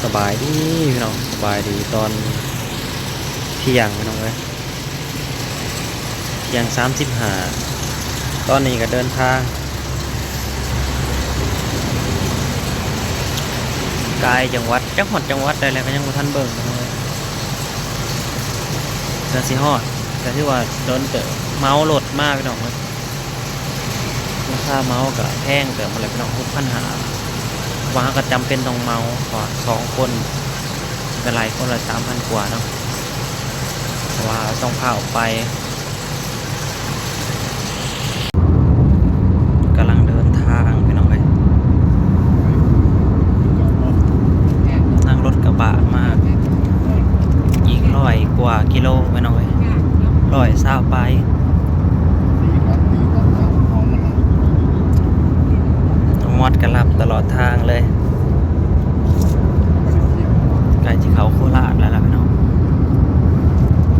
ສະບາຍດີພີ່ນ້ອງ ສະບາຍດີຕອນທ່ຽງພີ່ນ້ອງເອີຍ ທ່ຽງສາມສິບຫ້າ ຕອນນີ້ກໍເດີນທາງ ກາຍຈັງຫວັດ ຈັກຮອດຈັງຫວັດໃດແລ້ວ ກໍຍັງບໍ່ທັນເບິ່ງພີ່ນ້ອງເອີຍ ເພື່ອຊິຮອດ ກໍຖືວ່າດົນເຕີບ ເໝົາລົດມາພີ່ນ້ອງເອີຍ. ລາຄາເໝົາກໍແພງເຕີບຫັ້ນແຫຼະພີ່ນ້ອງ ຫົກພັນຫ້າ ວ່າເຮົາກໍຈຳເປັນຕ້ອງເໝົາ ເພາະວ່າສອງຄົນກໍໄລ່ຄົນລະສາມພັນກວ່າເນາະ ເພາະວ່າຕ້ອງພາອອກໄປ ກຳລັງເດີນທາງພີ່ນ້ອງເອີຍ ນັ່ງລົດກະບະມາ ອີກຮ້ອຍກວ່າກິໂລພີ່ນ້ອງເອີຍ ຮ້ອຍຊາວປາຍ ນ້ອງມອດກໍຫຼັບຕະຫຼອດທາງເລີຍ ໃກ້ຊິເຂົ້າໂຄລາດແລ້ວລະພີ່ນ້ອງ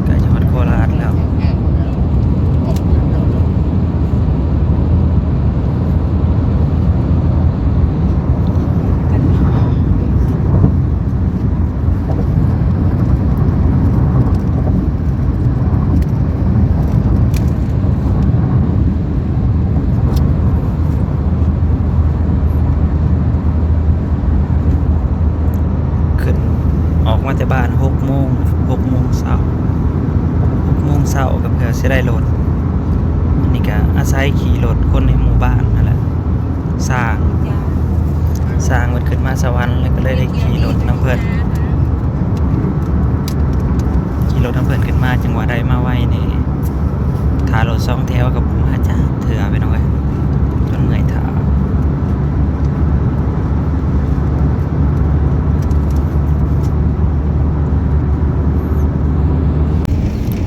ໃກ້ຊິຮອດໂຄລາດແລ້ວ. ຂຶ້ນ ອອກມາແຕ່ບ້ານຫົກໂມງ ຫົກໂມງເຊົ້າ ຫົກໂມງເຊົ້າກໍເພື່ອຊິໄດ້ລົດ ອັນນີ້ກໍອາໄສຂີ່ລົດຄົນໃນໝູ່ບ້ານຫັ້ນແຫຼະ ຊ່າງ ຊ່າງເພິ່ນຂຶ້ນມາສະຫວັນ ແລ້ວກໍເລີຍໄດ້ຂີ່ລົດນຳເພິ່ນ ຂີ່ລົດນຳເພິ່ນຂຶ້ນມາ ຈັ່ງວ່າໄດ້ມາໄວແດ່ ຖ້າລົດສອງແຖວກໍບໍ່ມາຈັກເທື່ອພີ່ນ້ອງເອີຍ ຈົນເມື່ອຍຖ້າ.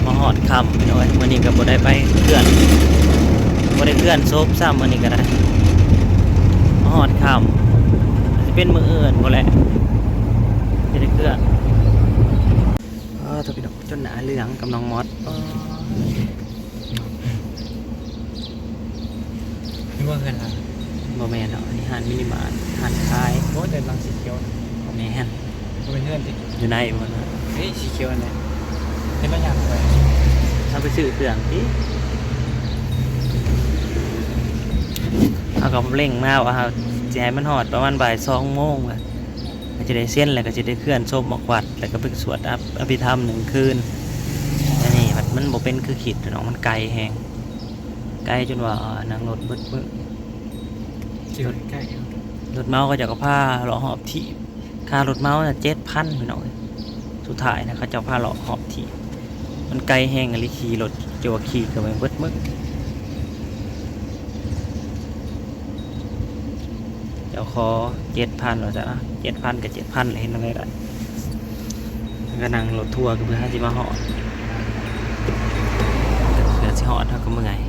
ມາຮອດຄ່ຳພີ່ນ້ອງເອີຍ ມື້ນີ້ກໍບໍ່ໄດ້ໄປເຄື່ອນ ບໍ່ໄດ້ເຄື່ອນສົບຊ້ຳ ມື້ນີ້ກໍໄດ້ ມາຮອດຄ່ຳ ອາດຈະເປັນມື້ອື່ນພຸ້ນແຫຼະ ຈະໄດ້ເຄື່ອນ. ອ້າ ໂທ້ ພີ່ນ້ອງ ຈົນໜ້າເຫຼືອງກັບນ້ອງມອດ ອ້າ. ນີ້ບໍ່ເຮືອນລາວ? ບໍ່ແມ່ນດອກ ອັນນີ້ຮ້ານມິນິມາດ ຮ້ານຂາຍ. ໂອ້ ແຕ່ຫຼັງສີຂຽວນະ. ບໍ່ແມ່ນ ບໍ່ແມ່ນເຮືອນຕິ? ຢູ່ໃນພຸ້ນນະ. ເອີ ສີຂຽວອັນໃດ? ເຫັນລະຍ່າງໄປ ເຮົາໄປຊື້ເຄື່ອງຕິ. ເຮົາກໍເລັ່ງມາວ່າເຮົາຊິໃຫ້ມັນຮອດປະມານບ່າຍສອງໂມງ ກໍຈະໄດ້ເຊັນ ແລ້ວກໍຈະໄດ້ເຄື່ອນສົບອອກວັດ ແລ້ວກໍໄປສວດອະ ອະພິທຳໜຶ່ງຄືນ. ອັນນີ້ມັນ ມັນບໍ່ເປັນຄືຄິດພີ່ນ້ອງ ມັນໄກແຮງ ໄກຈົນວ່ານັ່ງລົດເບິດມື້. ຂີ່ລົດໃກ້ເນາະ ລົດເມົາເຂົາເຈົ້າກໍພາເລາະຮອບທີ່ ຄ່າລົດເມົານະເຈັດພັນພີ່ນ້ອງເອີຍ. ສຸດທ້າຍນະເຂົາເຈົ້າພາເລາະຮອບທີ່ ມັນໄກແຮງອີ່ຫຼີ ຂີ່ລົດ ເຈົ້າວ່າຂີ່ກໍແມ່ນເບິດມື້. ເຈົ້າຂໍເຈັດພັນວ່າຊັ້ນ ເຈັດພັນກໍເຈັດພັນແຫຼະ ເຮັດແນວໃດໄດ້. ກໍນັ່ງລົດທົວກໍເພື່ອຊິມາຮອດ ເພື່ອຊິຮອດເຮົາກໍເມື່ອຍ.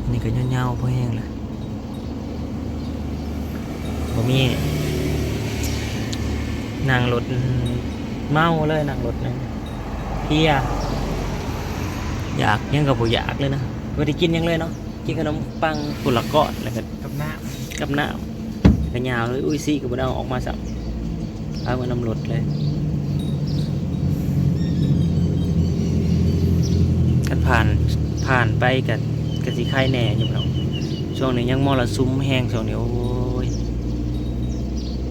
ອັນນີ້ກໍຍາວໆພໍແຮງແຫຼະ ບໍ່ມີ ນັ່ງລົດເມົາເລີຍ ນັ່ງລົດນັ້ນເພຍ ຢາກຫຍັງກໍບໍ່ຢາກເລີຍນະ ບໍ່ໄດ້ກິນຫຍັງເລີຍເນາະ. ກິນຂະໜົມປັງພຸ້ນລະກ້ອນ ແລ້ວກໍກັບນ້ຳ ກັບນ້ຳ ກະຍາວເລີຍ. ອຸ້ຍ ຊີກໍບໍ່ໄດ້ເອົາອອກມາຊ້ຳ ປະເມືອນຳລົດເລີຍ. ຄັນຜ່ານ ຜ່ານໄປກະ ກະຊິໄຄແດ່ຢູ່ເນາະ. ຊ່ວງນີ້ຍັງມໍລະສຸມແຮງ ຊ່ວງນີ້ ໂອ້ຍ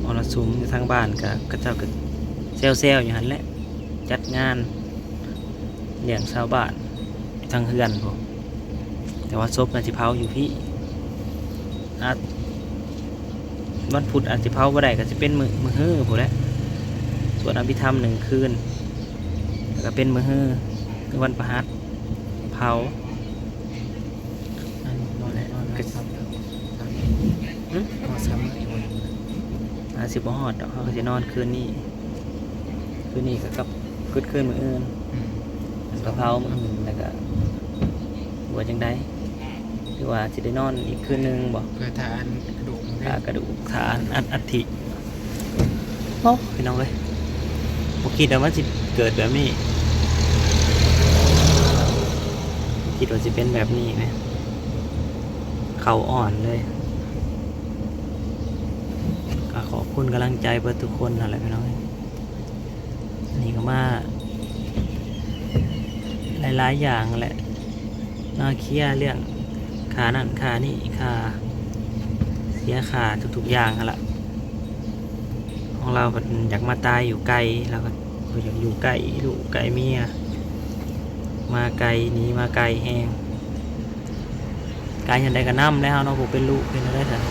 ມໍລະສຸມ. ຢູ່ທາງບ້ານກະ ເຂົາເຈົ້າກະແຊວໆຢູ່ຫັ້ນແຫຼະ ຈັດງານລ້ຽງຊາວບ້ານ ຢູ່ທາງເຮືອນພຸ້ນ ແຕ່ວ່າສົບນະຊິເຜົາຢູ່ພີ້. ອາດ ວັນພຸດອາດຊິເຜົາບໍ່ໄດ້ ກໍຊິເປັນມື້ ມື້ຮືພຸ້ນແຫຼະ ສວດອະພິທຳໜຶ່ງຄືນ ແລ້ວກໍເປັນມື້ຮື ຄືວັນພະຫັດເຜົາ. ອືມ ອາດຊິບໍ່ຮອດດອກ ເຮົາກໍຊິນອນຄືນນີ້ ຄືນນີ້ກໍກັບ ຄືນມື້ອື່ນ ອືມ ກະເຜົາມື້ອື່ນ ແລ້ວກະວ່າຈັ່ງໃດ ຫຼືວ່າຊິໄດ້ນອນອີກຄືນໜຶ່ງບໍ່? ເພື່ອຖ້າອັນກະດູກ ຖ້າກະດູກ ຖ້າອັນ ອັນອັດຖິ. ໂອ້ ພີ່ນ້ອງເອີຍ ບໍ່ຄິດວ່າມັນຊິເກີດແບບນີ້ ບໍ່ຄິດວ່າຊິເປັນແບບນີ້ແມະ ເຂົ້າອ່ອນເລີຍ. ກໍຂອບຄຸນກຳລັງໃຈເບິດທຸກຄົນຫັ້ນແຫຼະພີ່ນ້ອງເອີຍ. ນີ້ກໍມາຫຼາຍໆຢ່າງແຫຼະ ມາເຄຍເລື່ອງຄ່ານັ້ນຄ່ານີ້ ຄ່າເສຍຄ່າທຸກໆຢ່າງຫັ້ນລະ. ຂອງລາວພັດຢາກມາຕາຍຢູ່ໄກ ລາວກໍບໍ່ຢາກຢູ່ໃກ້ລູກໃກ້ເມຍ ມາໄກ ໜີມາໄກແຮງ. ກາຍຈັ່ງໃດກໍນຳແລ້ວເຮົາເນາະ ຜູ້ເປັນລູກເປັນແນວໃດຊັ້ນ.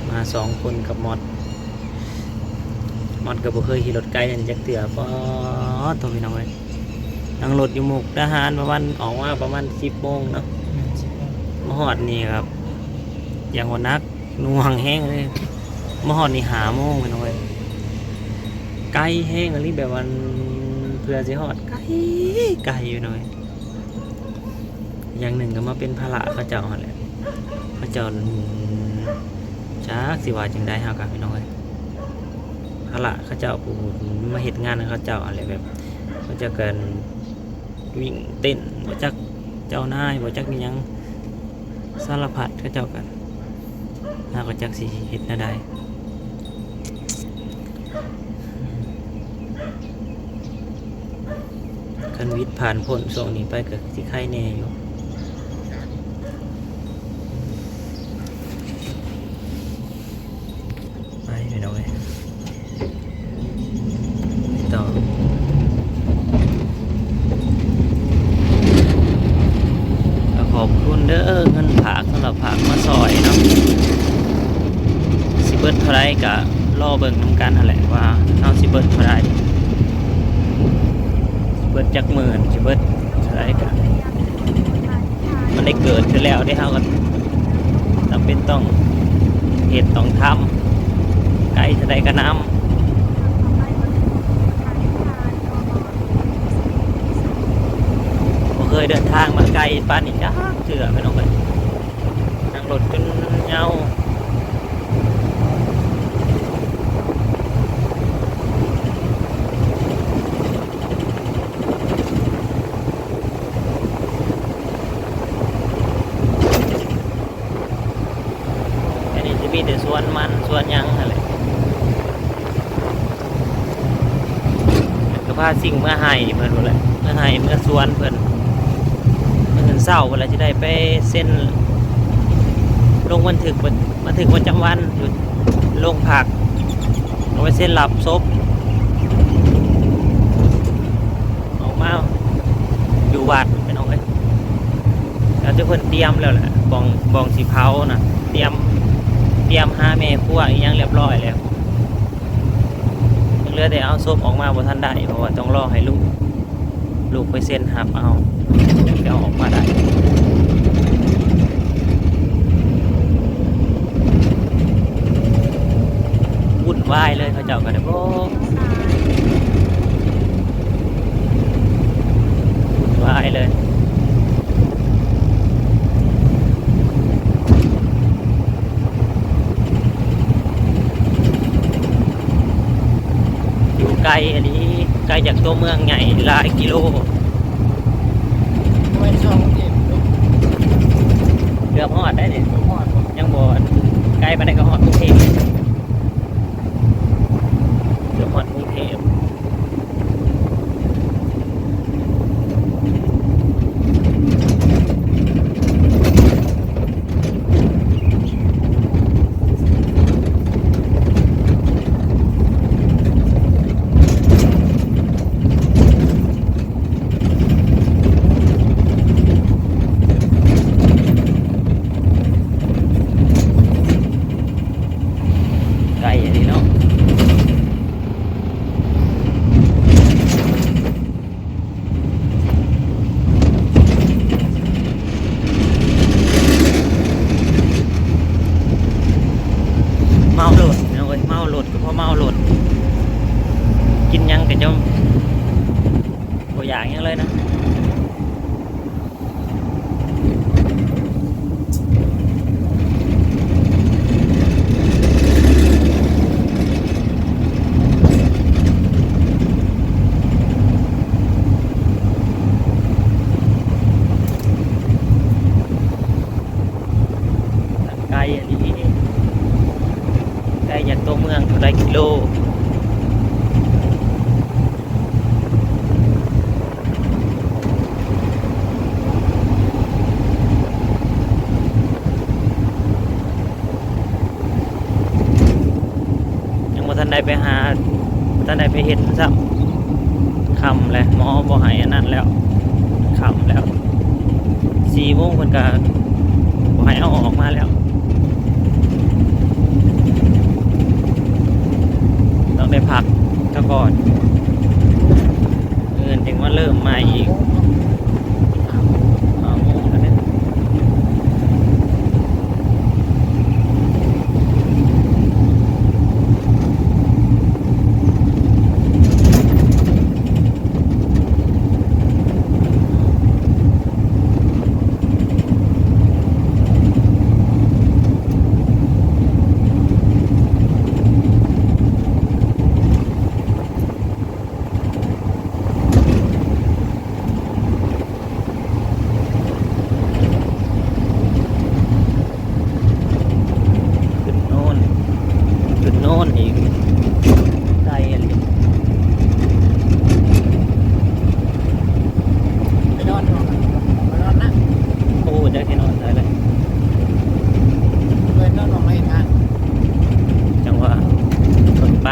ມາສອງຄົນກັບມອດ ມອດກໍບໍ່ເຄີຍຂີ່ລົດໄກຈັ່ງນີ້ຈັກເທື່ອ. ປາດໂທ້ ພີ່ນ້ອງເອີຍ ນັ່ງລົດຢູ່ມຸກດາຫານປະມານ ອອກມາປະມານສິບໂມງເນາະ ສິບໂມງ ມາຮອດນີ້ກໍຢ່າງວ່າໜັກໜ່ວງແຮງເລີຍ. ມາຮອດນີ້ຫ້າໂມງ ພີ່ນ້ອງເອີຍ ໄກແຮງອີ່ຫຼີ ແບບວ່າເພື່ອຊິຮອດ ໄກ ໄກ ພີ່ນ້ອງເອີຍ. ຢ່າງໜຶ່ງກໍມາເປັນພາລະເຂົາເຈົ້າຫັ້ນແຫຼະ ເຂົາເຈົ້າ ຈັກຊິວ່າຈັ່ງໃດເຮົາກໍ ພີ່ນ້ອງເອີຍ ພາລະເຂົາເຈົ້າ ຜູ້ມາເຮັດງານໃຫ້ເຂົາເຈົ້າຫັ້ນແຫຼະ. ແບບເຂົາເຈົ້າກໍວິ່ງເຕັ້ນ ບໍ່ຈັກເຈົ້ານາຍ ບໍ່ຈັກອີ່ຫຍັງ ສາລະພັດເຂົາເຈົ້າກໍ ເຮົາກໍຈັກຊິເຮັດແນວໃດ. ຄັນວິດຜ່ານພົ້ນຊ່ວງນີ້ໄປກໍຊິໄຄແດ່ຢູ່. ໄປພີ່ນ້ອງເອີຍ ຕໍ່ ກໍຂອບຄຸນເດີ ເງິນຝາກສຳລັບຝາກມາຊ່ອຍເນາະ. ຊິເບິດເທົ່າໃດກໍລໍເບິ່ງນຳກັນຫັ້ນແຫຼະ ວ່າເຮົາຊິເບິດເທົ່າໃດ ຊິເບິດຈັກໝື່ນ ຊິເບິດເທົ່າໃດກໍ ມັນໄດ້ເກີດຂຶ້ນແລ້ວເດ້ ເຮົາກໍຈຳເປັນຕ້ອງເຮັດຕ້ອງທຳ ໄກເທົ່າໃດກໍນຳ. ບໍ່ເຄີຍເດີນທາງມາໄກປານນີ້ຈັກເທື່ອ ພີ່ນ້ອງເອີຍ ນັ່ງລົດຈົນເຍົາ. ອັນນີ້ຊິມີແຕ່ສວນມັນສວນຫຍັງຫັ້ນແຫຼະ ເພິ່ນກໍພາສິ່ງເມືອໄຮ່ເພິ່ນພຸ້ນແຫຼະ ເມືອໄຮ່ເມືອສວນເພິ່ນ. ມື້ອື່ນເຊົ້າພຸ້ນແຫຼະ ຊິໄດ້ໄປເຊັນລົງບັນທຶກ ບັນທຶກປະຈຳວັນຢູ່ໂຮງພັກ ເອົາໄປເຊັນຮັບສົບ ອອກມາຢູ່ວັດ ພີ່ນ້ອງເອີຍ. ແລ້ວແຕ່ເພິ່ນຕຽມແລ້ວແຫຼະ ບ່ອງ ບ່ອງຊິເຜົານະ ຕຽມ ຕຽມຫາແມ່ຄົວອີ່ຫຍັງຮຽບຮ້ອຍແລ້ວ ຍັງເຫຼືອແຕ່ເອົາສົບອອກມາບໍ່ທັນໄດ້ ເພາະວ່າຕ້ອງລໍໃຫ້ລູກ ລູກໄປເຊັນຮັບເອົາ ຈັ່ງຈະເອົາອອກມາໄດ້. ວຸ່ນວາຍເລີຍ ເຂົາເຈົ້າກໍໄດ້ ໂອ້ ວຸ່ນວາຍເລີຍ. ຢູ່ໄກອີ່ຫຼີ ໄກຈາກຕົວເມືອງໃຫຍ່ຫຼາຍກິໂລ ປະມານສອງ ເກືອບຮອດໄດ໋ນີ້ ເກືອບຮອດບໍ່? ຍັງບໍ່ ໄກປານໃດກໍຮອດກຸງເທບ ເກືອບຮອດກຸງເທບ. ເ ອັນນີ້ ໄກຈາກຕົວເມືອງເທົ່າໃດກິໂລ? ຍັງບໍ່ທັນໄດ້ໄປຫາ ບໍ່ທັນໄດ້ໄປເຮັດຊ້ຳ. ຄ່ຳແລ້ວ ໝໍບໍ່ໃຫ້ອັນນັ້ນແລ້ວ ຄ່ຳແລ້ວ ສີ່ໂມງເພິ່ນກະບໍ່ໃຫ້ເຮົາອອກມາແລ້ວ. ຕ້ອງໄດ້ພັກຊະກ່ອນ ມື້ອື່ນຈຶ່ງມາເລີ່ມໃໝ່ອີກ. ຫ້າໂມງແລ້ວເດ້. ຂຶ້ນໂນ້ນ ຂຶ້ນໂນ້ນອີກ ໄກອີ່ຫຼີ. ໄປນອນ ໄປນອນນະ ໂອ້ ຈັກຊິນອນໃສເລີຍ ໄປນອນຫ້ອງໃນທາງ ຈັ່ງວ່າ ເບິ່ງໄປ.